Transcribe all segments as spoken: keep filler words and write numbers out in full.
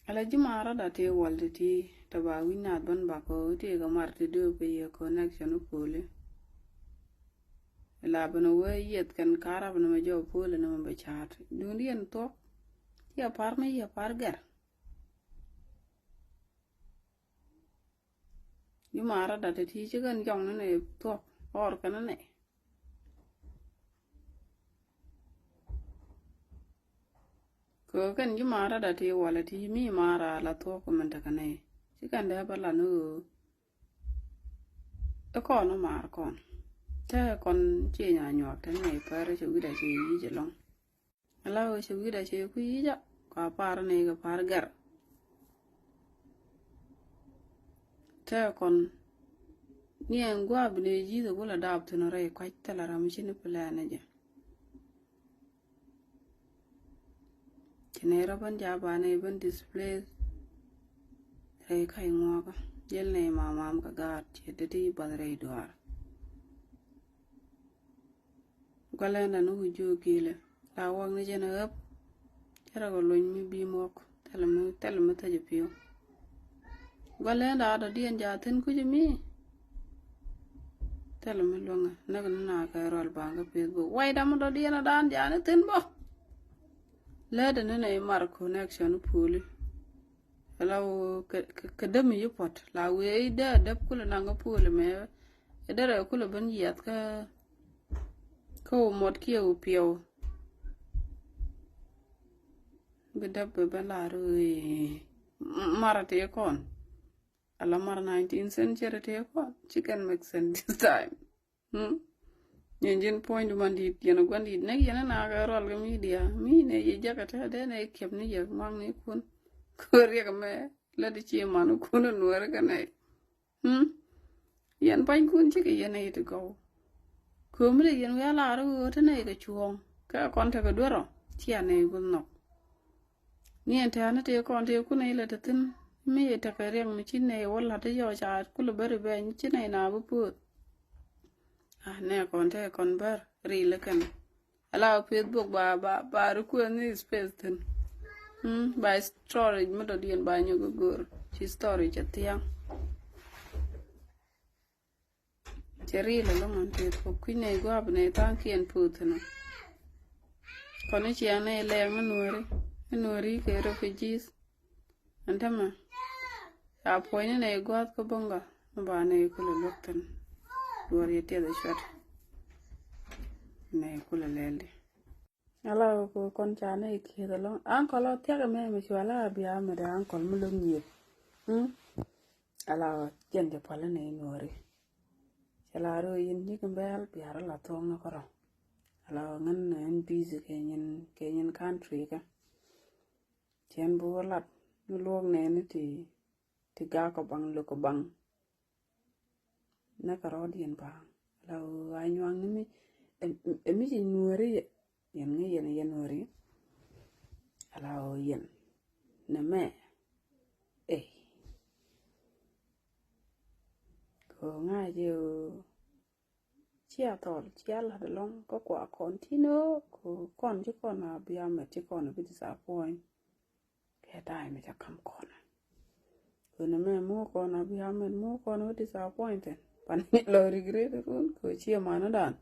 Ala ji̱ maarä da ti wal ti ti ta ba wi̱ny naath bän bakɔ ti kɛ mar ti dööp kɛ yɛ connection poli. La bän wee yieth kɛn karap ni mɛ jɔw poli ni mɛ bɛ caat duŋ di yɛn thuɔk. Ti a par mi yɛ par gɛr. Ji̱ maarä da ti ti ci kɛn jɔŋ ni ni thuɔk ɔr kɛn ni. Kɛ kɛn ji̱ maarä da ti walɛ ti mi maarä la thuɔk kɛ mɛn tekɛ nɛy. Ci kɛn dee bä la ni ɣöö. Ɛ kɔn ɔ maar kɔn. Tɛ kɔn ci nya nyuak tɛ nɛy pɛr cɛ wi̱da cɛ yic ɛlɔŋ. Ala ɣöö cɛ wi̱da cɛ ku yic a kua par nɛy kɛ par gɛr. Tɛ kɔn ni ɛn gua̱a̱p ni ji̱th ɛ wulɛ daap thin rɛy kua̱c thilɛ ram ci ni plan ni jɛ. Ci nɛy rɔ bän ja̱ ba nɛy bän displace. Rɛy ka̱c ŋuɔkä jɛl nɛy mamam kɛ gaat ciɛ deti bath rɛy duaar. Gualɛn dan wä jiök gilɛ la wak ni jɛn ɣäp. Cɛ rɔ kɛ lony mi bi muɔk thɛlɛ mi thɛlɛ mi thäc piu. Gualɛn dan dɔ diɛn ja̱ thin kuc mi. Thɛlɛ mi luäŋä näk ni na kɛ rual baŋ kä Facebook way dam dɔ diɛn a dan ja̱ ni thin bɔ. Lɛ dɛ ni nɛ mar connection puli. Ala wä kɛ dämi yi puɔt la wee dee däp kulɛ naŋ kä puli mɛ. Dee rɛ kulɛ ben yiath kä kä wä muɔt kiɛ wä piɛw. Bi däp bi ben lar wee mara tëë kɔn. Ala mara nineteen century tëë kɔn ci kɛn make sense this time. Nyɛn ji̱n puɔ̱ny du man di̱i̱t yɛn a gua̱n di̱i̱t nɛk yɛn a nakä rual kɛ media mi nɛ yɛ jakä te dee nɛ kiɛp ni yɛ ŋuaŋ ni kun. Kɛ riɛk mɛ lɛ di ci man kun a nuɔri kɛ nɛ. Yɛn pa̱ny kun cikɛ yɛn a yɛ ti gɔw. Kömi dee yɛn wiaa lar ɣöö te nɛ yɛ kɛ cuɔ̱ɔ̱ŋ kɛ kɔn tekɛ duerɔ. Cia nɛ yɛ guth nɔk. Ni ɛn tɛ̈ni tëë kɔn tëë kun a yɛ lɛ te thi̱n mi yɛ tekɛ riɛk mi ci nɛ yɛ wä la̱t ti yɔɔ ca kulɛ beri bɛny ci nɛ yɛ na bi puɔth. Ah, nɛ kɔn te kɔn bär ri lä kɛn. Ala Facebook ba ba ba request ni space thin. Hmm, ba storage mi dɔ dien ba nyɔk gor. Ci storage a thiaŋ. Cɛ ri lä lɔŋ an Facebook kui̱ nɛ guap nɛ thaŋ kiɛn puth na. Kɔn ni ciɛ nɛ lɛɛŋ ni nuɔri ni nuɔri kɛ refugees. Ɛn tämɛ ca puɔ̱ny ni nɛy gua̱a̱th kä bo̱ŋga ni ba nɛy kulɛ luäk thi̱n. Duɔr yɛ tiɛth ɛ cuɛt nɛy kulɛ lɛl di. Ala kɛ kɔn ca nɛy kieth ɛlɔ̱ŋ ankɔl ɔ thia̱k ɛmɛ mi cua la bia mi dee ankɔl mi lo̱ŋ yieth. Ala ɔ jɛn jɛ pual ni nɛy nuɔri. Cɛ la röö yin nyik in bɛɛl bia rɔ la thuɔ̱ŋ ni kɔrɔ. Ala ɔ ŋän ɛn busy kɛ nyin kɛ nyin country kɛ. Cɛn bi wä lat ni luɔk nɛɛni ti ti gak kɔ baŋ lök kɔ baŋ. Nɛ kɛ rɔɔdiɛn baŋ la ɣöö a nyuaŋ ni mi ɛ mi ci nuɔri yɛ yɛn ŋä yɛn yɛn nuɔri. Ala ɣöö yɛn nɛ mɛ ɛ kɛ ɣöö ŋa̱c yɛ ɣöö Cia thɔl cia la̱t ɛlɔ̱ŋ kä kua kɔn ti ni ɣöö kɔn ci kɔn a bia mɛt ci kɔn a bi disappoint. Kɛ ta̱a̱ mi ca ka̱m kɔn a kön ɛmɛ mi wä kɔn a bia mɛt mi wä kɔn a bi disappoint tɛn pan lɔ regret run kɛ cie man dan.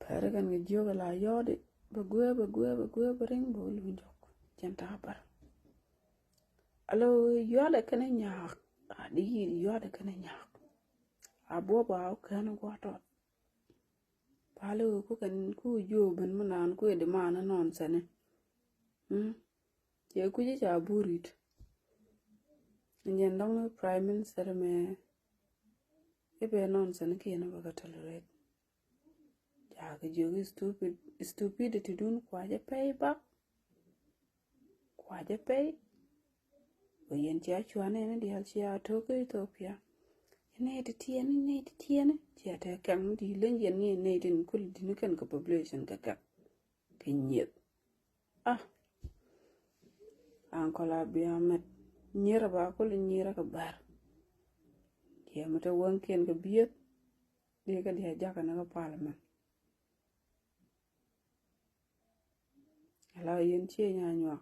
Pɛri kɛn kɛ jiök la yɔɔdi bɛ guɛ bɛ guɛ bɛ guɛ bɛ riŋ bɛ wä luny jɔk cɛn ta̱a̱ bär. Alo yuadɛ kɛnɛ nyaak a di yir yuadɛ kɛnɛ nyaak. A buɔ ba wä kɛn guɔ tɔt. Pali wä ku kɛn ku juo ben mi naan ku edi maan nɔn sɛnɛ. Cɛ kuci ca burit. Nyɛn dɔŋ prime minister mɛ. Ibe nɔn sɛnɛ kiɛn bɛ ka tolerate. Ca kɛ jiök stupid stupidity dun kua jɛ pɛy bak. Kua jɛ pɛy. Wä yɛn cia cuanɛ ni diaal cia tok kä Ethiopia. Nɛy ti tiɛni nɛy ti tiɛni cia tɛ kɛŋ ni di leny yɛn ni nɛy tin kul dini kɛn kɛ population kɛ kɛk. Kɛ nyieth. Ah. Ankɔl a bia mɛt nyierä ba kul nyierä kɛ bär. Kiɛ mi te wäŋkiɛn kɛ bieth. Di kɛ diaal jakä ni kɛ parliament. Ala yɛn cie nya nyuak.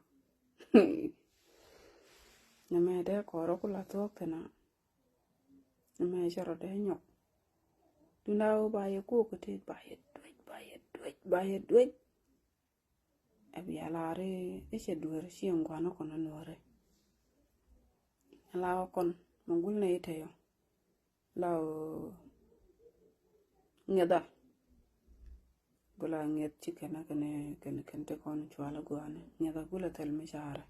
Nɛ mɛ dee kɔrɔ ku la thuɔk thin a. Nɛ mɛ cɛ rɔ dee nyɔk. Dunda wä ba yɛ kuɔk kä tet ba yɛ duec ba yɛ duec ba yɛ duec. Ɛ bia lar i̱ cɛ duer ci ŋuan kɔn nuɔri. Ala kɔn mɛ gul nɛ itɛ yɔ. La ŋiɛtha. Gula ŋiɛth ci kɛn kɛn kɛn kɛn ti kɔn cual guani ŋiɛtha gula thil mi carɛ.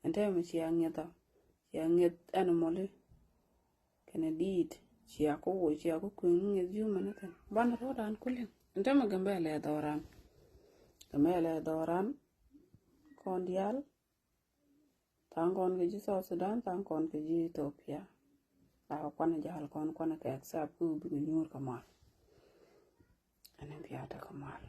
Ɛn tɛ mi cia ŋiɛtha cia ŋiɛth ɛn mɔli. Kɛn diit cia ku wo cia ku kueŋ ŋiɛth yumɛ ni kɛn banɛ rɔɔdan kuliŋ. Ɛn tɛ mi gɛmbɛ lɛ dhɔran gɛmbɛ lɛ dhɔran. Kɔn dial. Tha̱a̱ŋ kɔn kɛ ji̱ South Sudan, tha̱a̱ŋ kɔn kɛ ji̱ Ethiopia. La kɛ kuanɛ jal kɔn kuanɛ kɛ accept kä bikɛ nyuur kɛ mal. Ɛn in piata kɛ mal.